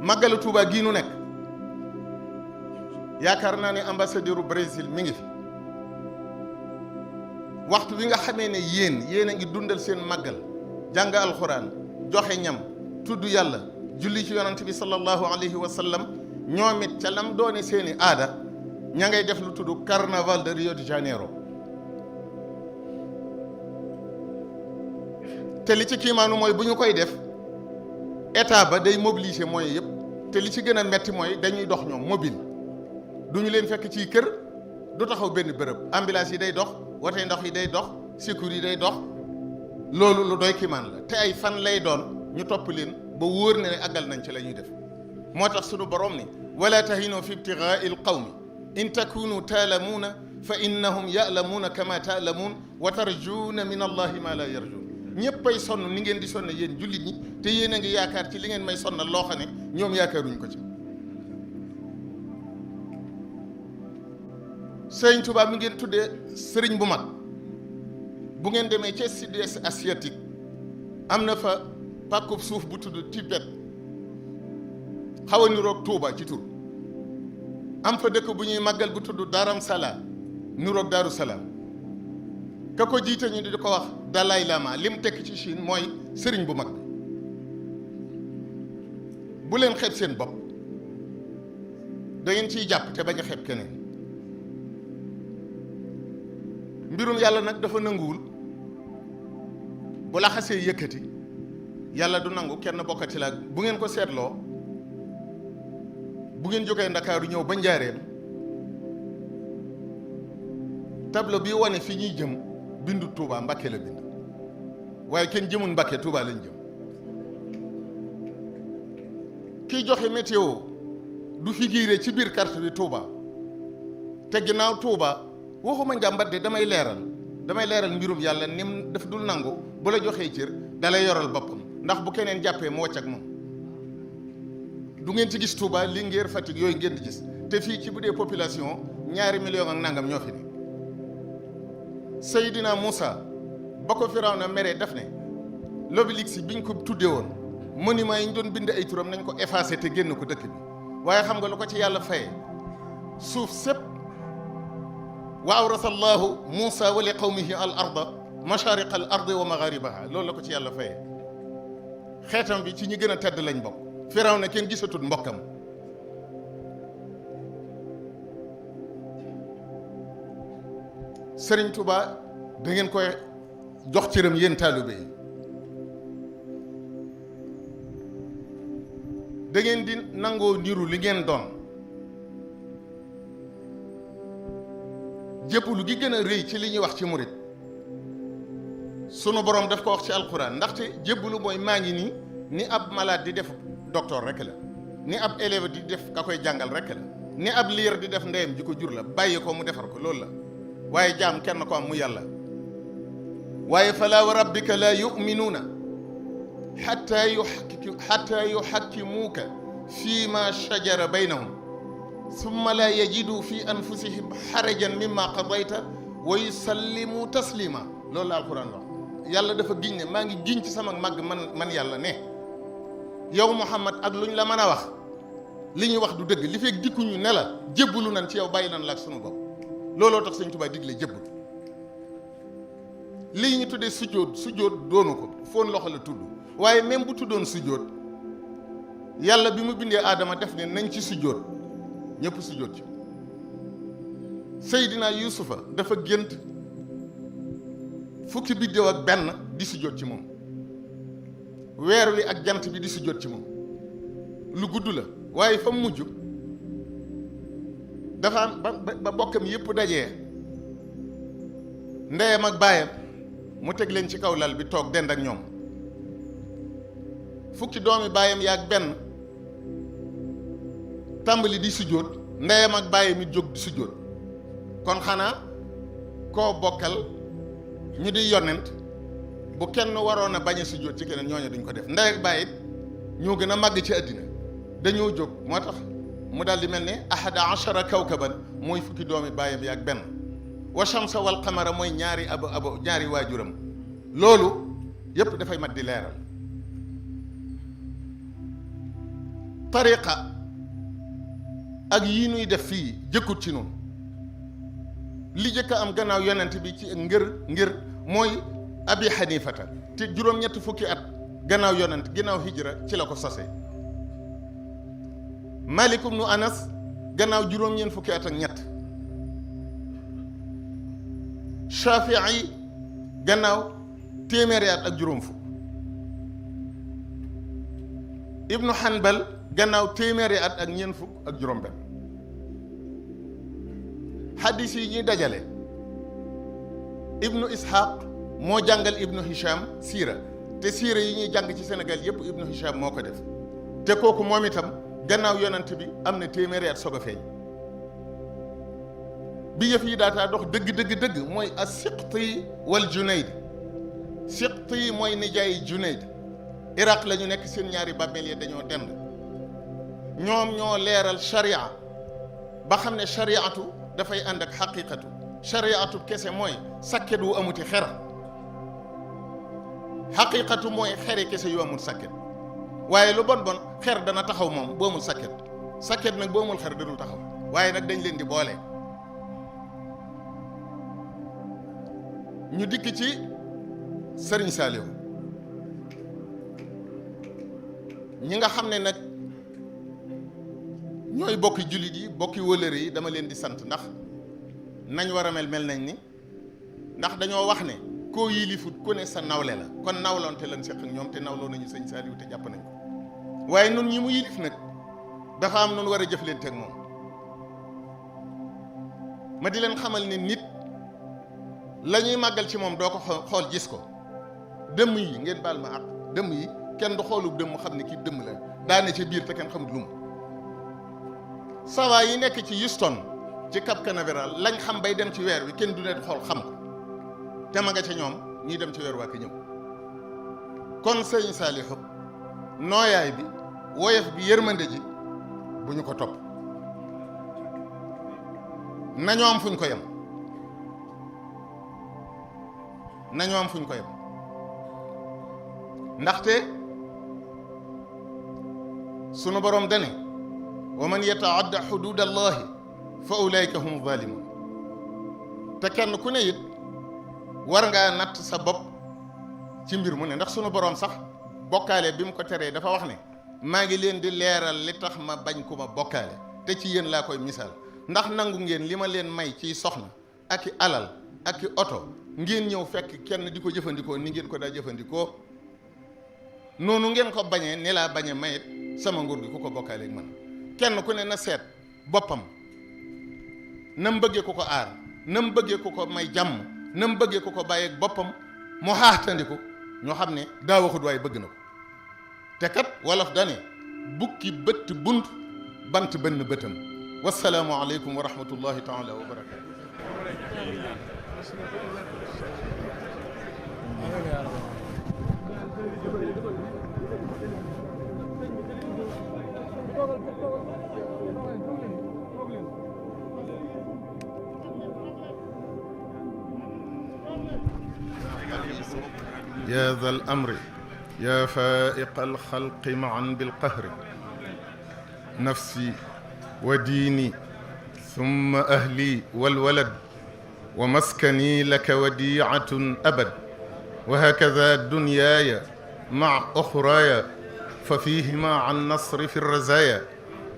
màggalu Tuubaa gii nu nekk yaakaar naa ne ambassadeur u Brésil mi ngi fi waxtu wi nga xamee ne yéen a ngi dundal seen màggal jàng alxuraan joxe ñam tudd yàlla julli ci yonante bi sallallahu alayhi wa sallam ñoom it ca lam doone seeni aada ña ngay def lu tudd carnaval de Rio de Janeiro te li ci kiimaanu mooy bu ñu koy def état ba day mobiliser moyens yëpp te li ci gën a metti mooy dañuy dox ñoom mobile du ñu leen fekk ci kër du taxaw benn bërëb ambulance yi day dox wote ndox yi day dox secours yi day dox loolu lu doy kiimaan la te ay fan lay doon ñu topp leen ba wóor na ne àggal nañ ci la ñuy def moo tax sunu borom ni wala tahinu fi ibtigaai alqawmi in takunu taalamuuna fa innahum yaalamuuna kama taalamuun wa tarjuuna min allahi ma la yarjuun ñëppay sonn ni ngeen di sonn yéen jullit ñi te yéen a ngi yaakaar ci li ngeen may sonnal loo xam ne ñoom yaakaaruñ ko ci sëriñ Tuubaa mi ngeen tuddee sëriñ bu mag bu ngeen demee ca sud-est asiatique am na fa pàkkub suuf bu tudd Tibet xaw a niroog Tuuba ci tur am fa dëkk bu ñuy màggal bu tudd Dharam Sala niroog Daaru Salaam ka ko jiite ñu di ko wax Dalai Lama lim tekk ci Chine mooy sëriñ bu mag bi bu leen xeeb seen bopp da ngeen ciy jàpp te bañ a xeeb keneen mbirum yàlla nag dafa nanguwul bu la xasee yëkkati yàlla du nangu kenn bokkati la bu ngeen ko seetloo bu ngeen jógee Ndakaaru ñëw ba Njaareem tableau bi wane fi ñuy jëm bindu Touba Mbakke la bind waaye kenn jëmul Mbakke Touba lañ jëm kiy joxe météo du figuré ci biir carte bi Touba te ginnaaw Touba waxuma njàmbat de damay leeral mbirum yàlla nim daf dul nangu bu la joxee cër dalay yoral boppam ndax bu keneen jàppee mu wàcc ak moom du ngeen ci gis Touba Linguère Fatick yooyu ngeen di gis te fii ci bu dee population 2 millions ak nangam ñoo fi ne Seydina Moussa ba ko Firawna meree daf ne l'obélisque biñ ko tuddee woon monument yi ñu doon bind ay turam nañ ko effacé te génn ko dëkk bi waaye xam nga lu ko ci yàlla faye suuf sépp wa awrasa allahu Moussa wa li qawmihi al arda mashariqa al ardi wa magharibaha loolu la ko ci yàlla faye xeetam bi ci ñi gën a tedd lañ bokk Firawna kenn gisatul mbokkam Sëriñ Tuubaa da ngeen koy jox cëram yéen taalibe yi da ngeen di nangoo niru li ngeen doon jébbalu gi gën a rëy ci li ñuy wax ci murit sunu borom daf ko wax ci alquran ndaxte jébbalu mooy maa ngi nii ni ab malade di def docteur rek la ni ab élève di def ka koy jàngal rek la ni ab liir di def ndeyam ji ko jur la bàyyi ko mu defar ko loolu la waaye jaam kenn ko am mu yàlla waaye falaa wa rabbika laa yuminuuna xatta yuxakkimuuka fii ma shajara baynahum summa laa yajidu fi anfusihim xarajan mimma qadayta wa yusallimu taslima loolu la alquran wax yàlla dafa giñ ne maa ngi giñ ci sama màgg man yàlla ne yow Muhammad ak lu ñu la mën a wax li ñuy wax du dëgg li fekk dikkuñu ne la jébbalu nañ ci yow bàyyi nañ la ak sunu bopp looloo tax Sëñ Tuubaa digle jébbalu lii ñu tuddee sujjóot doonu ko foon loxo la tudd waaye même bu tuddoon sujjóot yàlla bi mu bindee aadama def ne nañ ci sujjóot ñëpp sujjóot ci Seydina Yuusufa dafa gént fukki biddéew ak benn di sujjóot ci moom weer wi ak jant bi di sujjóot ci moom lu gudd la waaye fa mujj dafa am ba bokkam yëpp dajee ndeyam ak baayam mu teg leen ci kaw lal bi toog dend ak ñoom fukki doomi baayam yaag benn tàmbali di sujjóot ndeyam ak baayam it jóg di sujjóot kon xanaa koo bokkal ñu di yonent bu kenn waroon a bañ a sujjóot ci keneen ñooñu duñ ko def ndey ak baay it ñoo gën a màgg ci àddina dañoo jóg moo tax mu daal di mel ne ahada achara kawkaban mooy fukki doomi baayam yaag benn wa shamsa wal qamara mooy ñaari ñaari waajuram loolu yépp dafay mat di leeral ak yii nuy def fii jëkkut ci noonu li jëkk am gannaaw yonent bi ci ngir mooy abi xanifata te juróom-ñetti fukki at gannaaw yonent gannaaw hijra ci la ko sosee Malik ibnu Anas gannaaw juróom-ñeent fukki at ak ñett Shafii gannaaw téeméeri at ak juróom fukk Ibnu Hanbal gannaaw téeméeri at ak ñeent fukk ak juróom benn xaddis yi ñuy dajale Ibnu Ishaq moo jàngal Ibnu Hisham siira te siira yi ñuy jàng ci Sénégal yépp Ibnu Hisham moo ko def te kooku moom itam gannaaw yonent bi am na téeméeri at soog a feeñ bi yëf yi daataa dox dëgg mooy as-Siqti wal Junayd Siqti mooy nijaay Junayd Iraq la ñu nekk seen ñaari bàmmeel yi dañoo dend ñoom ñoo leeral sharia ba xam ne shariatu dafay ànd ak xaqiqatu shariatu kese mooy sakket wu amuti xer xaqiqatu mooy xeri kese yu amul sakket waaye lu bon xer dana taxaw moom boo amul sakket nag boo amul xer dadul taxaw waaye nag dañ leen di boole ñu dikk ci Sëriñ Saaliw ñi nga xam ne nag ñooy bokki jullit yi bokki wëlëre yi dama leen di sant ndax nañ war a mel nañ ni ndax dañoo wax ne koo yilifut ku ne sa nawle la kon nawloonte lan seq ak ñoom te nawloo nañu Sëñ Saaliw te jàpp nañ ko waaye nun ñi mu yilif nag dafa am nun war a jëflante ak moom ma di leen xamal ne nit la ñuy màggal ci moom doo ko xool gis ko dëmm yi ngeen baal ma ak dëmm yi kenn du xoolub dëmm xam ne kii dëmm la daane ca biir te kenn xamut lu mu sawa yi nekk ci Houston ci Cap Canaveral lañ xam bay dem ci weer wi kenn du ne xool xam ko te ma nga ca ñoom ñuy dem ci weer waa ka ñëw kon Sëñ Saalihu nooyaay bi woyof bi yërmande ji bu ñu ko topp nañoo am fuñ ko yem ndaxte sunu borom dane wa man yataadda xuduud allahi fa ulaika hum zalimun te kenn ku ne it war ngaa natt sa bopp ci mbir mu ne ndax sunu borom sax bokkaale bi mu ko teree dafa wax ne maa ngi leen di leeral li tax ma bañ ku ma bokkaale te ci yéen laa koy misaal ndax nangu ngeen li ma leen may ciy soxna ak i alal ak i oto ngeen ñëw fekk kenn di ko jëfandikoo ni ngeen ko daa jëfandikoo noonu ngeen ko bañee ni laa bañe mayit sama nguur gi ku ko bokkaaleeg man kenn ku ne na seet boppam na mu bëggee ku ko aar na mu bëggee ku ko may jàmm na mu bëggee ku ko bàyyeeg boppam mu xaaxtandiku ñoo xam ne daa waxut waaye bëgg na ko te kat wolof dane bukki bëtt bunt bant bënn bëtam wasalaamu aleykum wa rahmatullahi taala wa barakatu يا ذا الأمر يا فائق الخلق معا بالقهر نفسي وديني ثم أهلي والولد ومسكني لك وديعة أبد وهكذا دنياي مع أخراي ففيهما عن نصر في الرزايا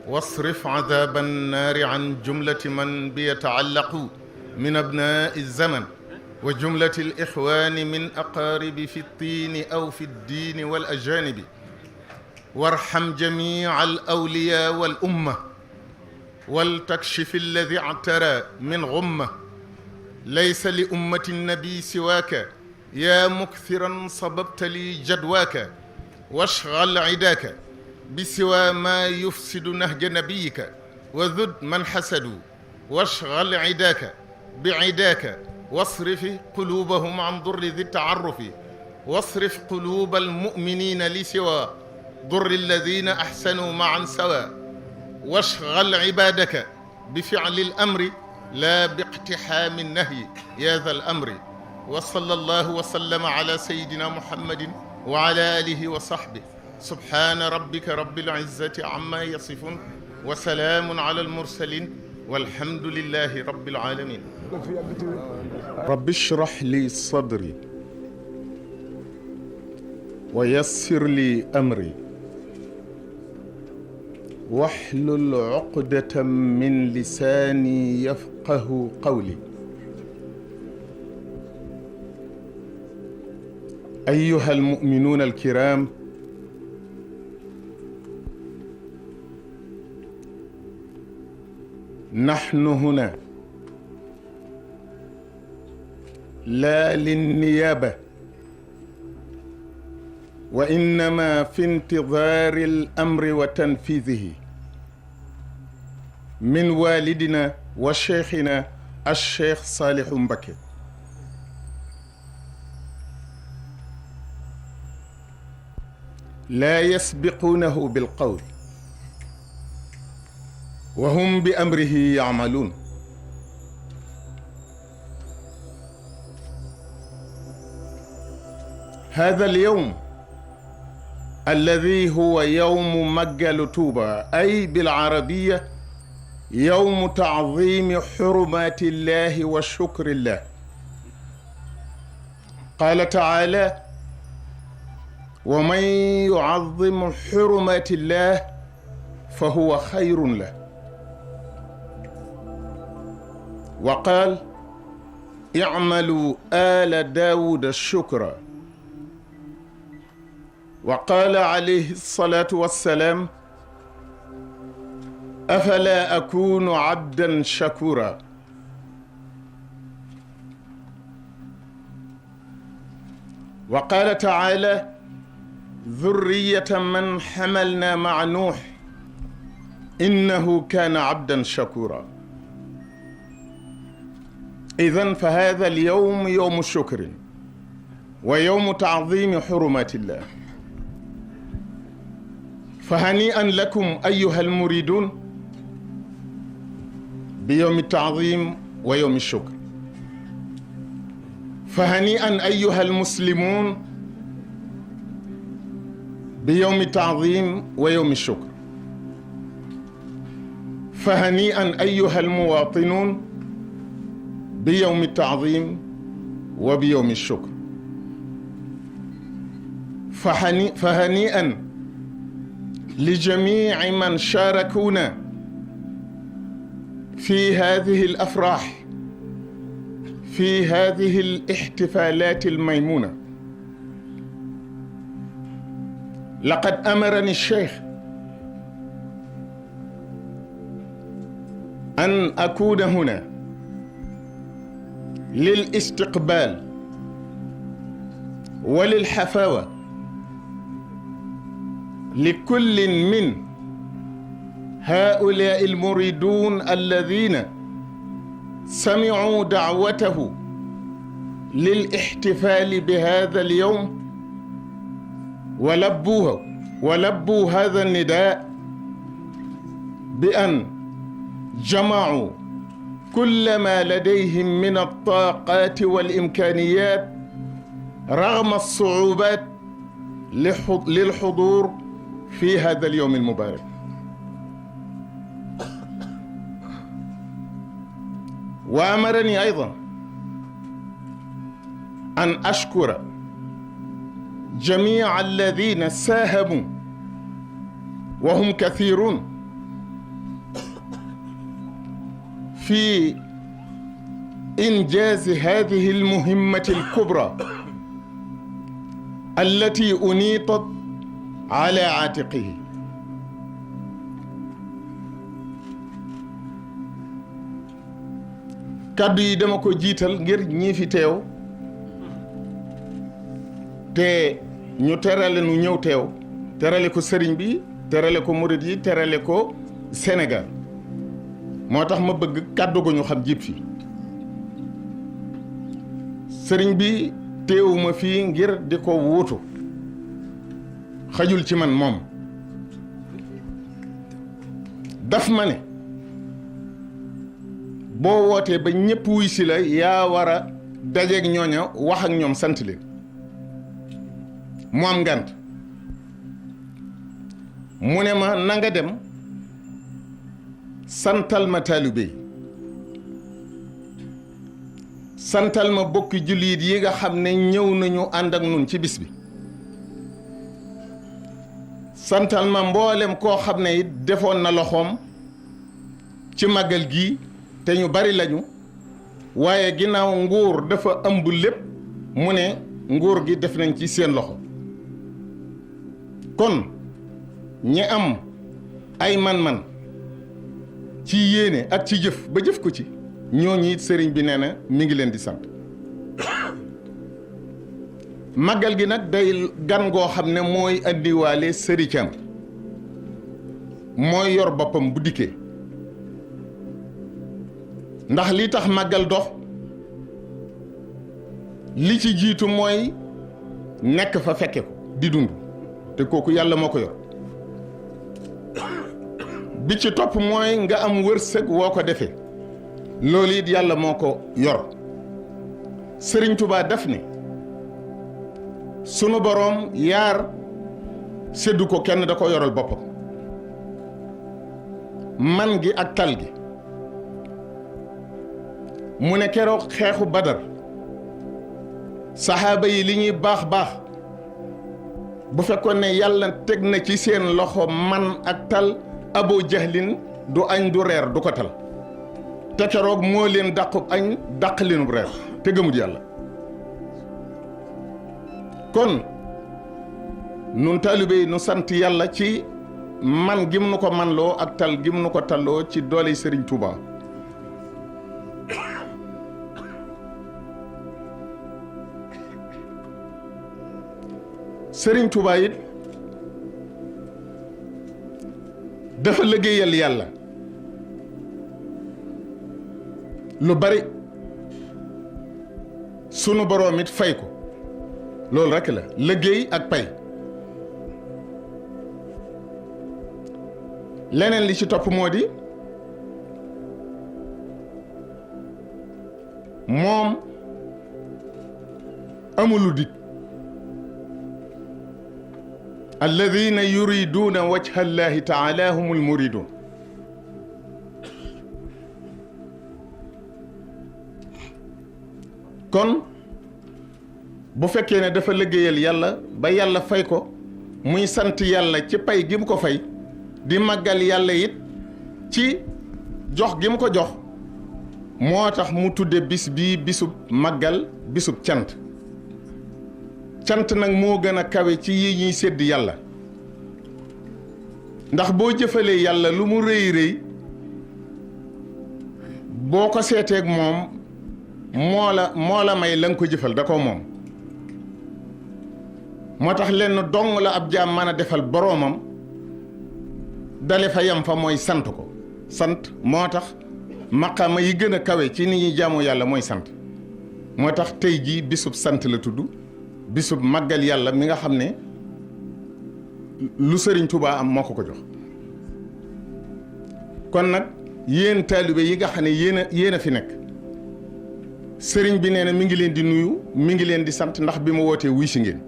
واصرف عذاب النار عن جملة من بيتعلق من أبناء الزمن وجملة الإخوان من أقارب في الطين أو في الدين والأجانب وارحم جميع الأولياء والأمة ولتكشف الذي اعترى من غمة ليس لأمة النبي سواك يا مكثرا صببت لي جدواك واشغل عداك بسوى ما يفسد نهج نبيك وذد من حسدوا واشغل عداك بعداك واصرف قلوبهم عن ضر ذي التعرف واصرف قلوب المؤمنين لسوى ضر الذين أحسنوا معا سوا واشغل عبادك بفعل الأمر لا باقتحام النهي يا ذا الأمر وصلى الله وسلم على سيدنا محمد وعلى آله وصحبه سبحان ربك رب العزة عما يصفون wa salaamun ala almursalin walhamdulillahi rabbil alamin. rabbi shrah li sadri wa yassir li amri wahlul uqdatan min lisaani yafqahu qawli. أيها المؤمنون الكرام، نحن هنا لا للنيابة، وإنما في انتظار الأمر وتنفيذه من والدنا وشيخنا الشيخ صالح مبكي. لا يسبقونه بالقول وهم بأمره يعملون. هذا اليوم الذي هو يوم مجل توبة، أي بالعربية يوم تعظيم حرمات الله وشكر الله. قال تعالى: ومن يعظم حرمات الله فهو خير له. وقال: اعملوا آل داود الشكر. وقال عليه الصلاة والسلام: أفلا أكون عبدا شكورا. وقال تعالى: ذرية من حملنا مع نوح إنه كان عبدا شكورا. إذن فهذا اليوم يوم شكر ويوم تعظيم حرمات الله. فهنيئا لكم أيها المريدون بيوم التعظيم ويوم الشكر. فهنيئا أيها المسلمون بيوم التعظيم ويوم الشكر. فهنيئا أيها المواطنون بيوم التعظيم وبيوم الشكر. فهنيئا لجميع من شاركونا في هذه الأفراح، في هذه الاحتفالات الميمونة. لقد أمرني الشيخ أن أكون هنا للاستقبال وللحفاوة لكل من هؤلاء المريدون الذين سمعوا دعوته للاحتفال بهذا اليوم ولبوا هذا النداء بأن جمعوا كل ما لديهم من الطاقات والإمكانيات رغم الصعوبات للحضور في هذا اليوم المبارك. وأمرني أيضا أن أشكر جميع الذين ساهموا وهم كثيرون في إنجاز هذه المهمة الكبرى التي أنيطت على عاتقه. kàddu yi dama ko jiital ngir ñi fi teew te ñu terale nu ñëw teew, terale ko sëriñ bi, terale ko murid yi, terale ko Sénégal. moo tax ma bëgg kàddu gu ñu xam jib fi. sëriñ bi teewuma fii ngir di ko wuutu, xajul ci man moom. daf ma ne boo wootee ba ñëpp wuy si la yaa war a dajeeg ñooña wax ak ñoom sant leen. mu am ngant mu ne ma na nga dem santal ma taalibe yi santal ma bokki jullit yi nga xam ne ñëw nañu ànd ak nun ci bis bi santal ma mboolem koo xam ne it defoon na loxoom ci màggal gi te ñu bari lañu waaye ginnaaw nguur dafa ëmb lépp mu ne nguur gi def nañ ci seen loxo kon ñi am ay man-man ci yéene ak ci jëf ba jëf ko ci ñooñu it sëriñ bi nee na mi ngi leen di sant màggal gi nag day gan goo xam ne mooy andiwaale sëricam mooy yor boppam bu dikkee ndax li tax màggal dox li ci jiitu mooy nekk fa fekke ko di dund te kooku yàlla moo ko yor bi ci topp mooy nga am wërsëg woo ko defee loolu it yàlla moo ko yor Sëriñ Tuubaa def ni sunu boroom yaar séddu ko kenn da ko yoral boppam man gi ak tal gi mu ne keroog xeexu Badar saxaaba yi li ñuy baax baax bu fekkoon ne yàlla teg na ci seen loxo man ak tal Abu Jahlin du añ du reer du ko tal te keroog moo leen dàqub añ dàq leenub reer te gëmut yàlla kon nun taalibe yi nu sant yàlla ci man gim nu ko manloo ak tal gim nu ko talloo ci doole Sëriñ Tuubaa Sëriñ Tuubaa it dafa liggéeyal yàlla lu bari sunu boroom it fay ko loolu rekk la liggéey ak pay leneen li ci topp moo di moom amulu dig alladina yuriduuna wajha allahi taala humul muridun kon bu fekkee ne dafa liggéeyal yàlla ba yàlla fay ko muy sant yàlla ci pay gi mu ko fay di màggal yàlla it ci jox gi mu ko jox moo tax mu tudde bis bii bisub màggal bisub cant cant nag moo gën a kawe ci yi ñuy sédd yàlla ndax boo jëfalee yàlla lu mu rëy rëy boo ko seeteeg moom moo la may la nga ko jëfal da ko moom moo tax lenn dong la ab jaam mën a defal boroomam dale fa yam fa mooy sant ko sant moo tax maqaama yi gën a kawe ci ni ñuy jaamu yàlla mooy sant moo tax tey jii bisub sant la tudd bisub màggal yàlla mi nga xam ne lu Sëriñ Tuubaa am moo ko jox kon nag yéen taalibe yi nga xam ne yéen a fi nekk sëriñ bi nee na mi ngi leen di nuyu mi ngi leen di sant ndax bi ma wootee wuy si ngeen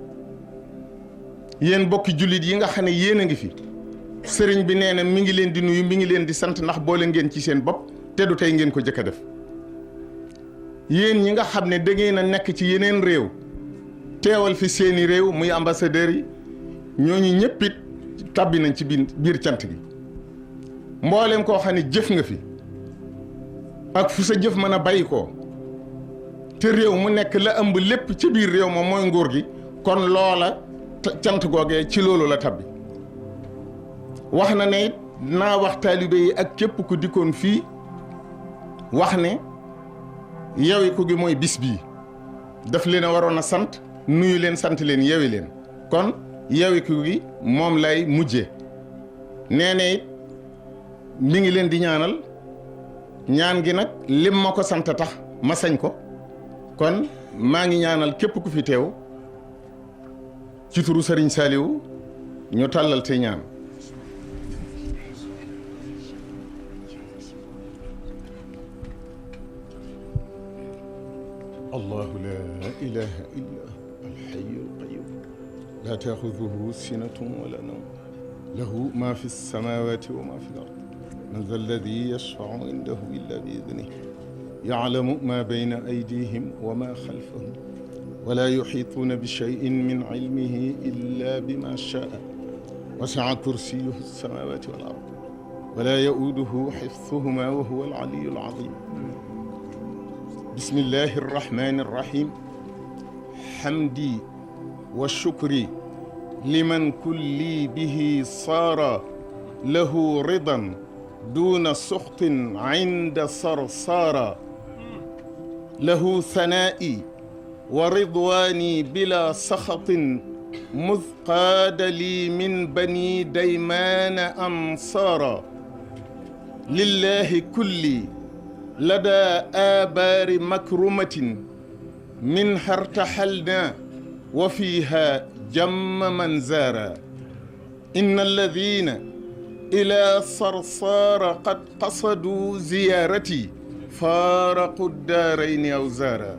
yéen bokki jullit yi nga xam ne yéen a ngi fi sëriñ bi nee na mi ngi leen di nuyu mi ngi leen di sant ndax boole ngeen ci seen bopp te du tey ngeen ko jëkk a def yéen ñi nga xam ne da ngeen a nekk ci yeneen réew teewal fi seeni réew muy ambassadeurs yi ñooñu ñëpp it tàbbi nañ ci biir cant gi mboolem koo xam ne jëf nga fi ak fu sa jëf mën a bàyyi koo te réew mu nekk la ëmb lépp ci biir réew moom mooy nguur gi kon loola cant googee ci loolu la tabbi wax na ne it naa wax taalibe yi ak képp ku dikkoon fii wax ne yewi ku gi mooy bis bii daf leen a waroon a sant nuyu leen sant leen yewi leen kon yewi ku gi moom lay mujje nee na it mi ngi leen di ñaanal ñaan gi nag lim ma ko sant tax ma sañ ko kon maa ngi ñaanal képp ku fi teew ci turu Sëriñ Saaliwu ñu tàllal te ñaan allahu la ilaha illa alxayu alqayum la taaxuduhu sinatun wala nawm lahu ma fi lsamawati wa ma fi l ard
من ذا الذي يشفع عنده إلا بإذنه يعلم ما بين أيديهم وما خلفهم ولا يحيطون بشيء من علمه إلا بما شاء وسع كرسيه السماوات والأرض ولا يؤوده حفظهما وهو العلي العظيم. بسم الله الرحمن الرحيم. حمدي والشكر لمن كلي به صار له رضا دون سخط عند صرصار له ثنائي ورضواني بلا سخط مذ قاد لي من بني ديمان أنصارا لله كلي لدى آبار مكرمة منها ارتحلنا وفيها جم من زارا إن الذين إلى صرصار قد قصدوا زيارتي فارقوا الدارين أوزارا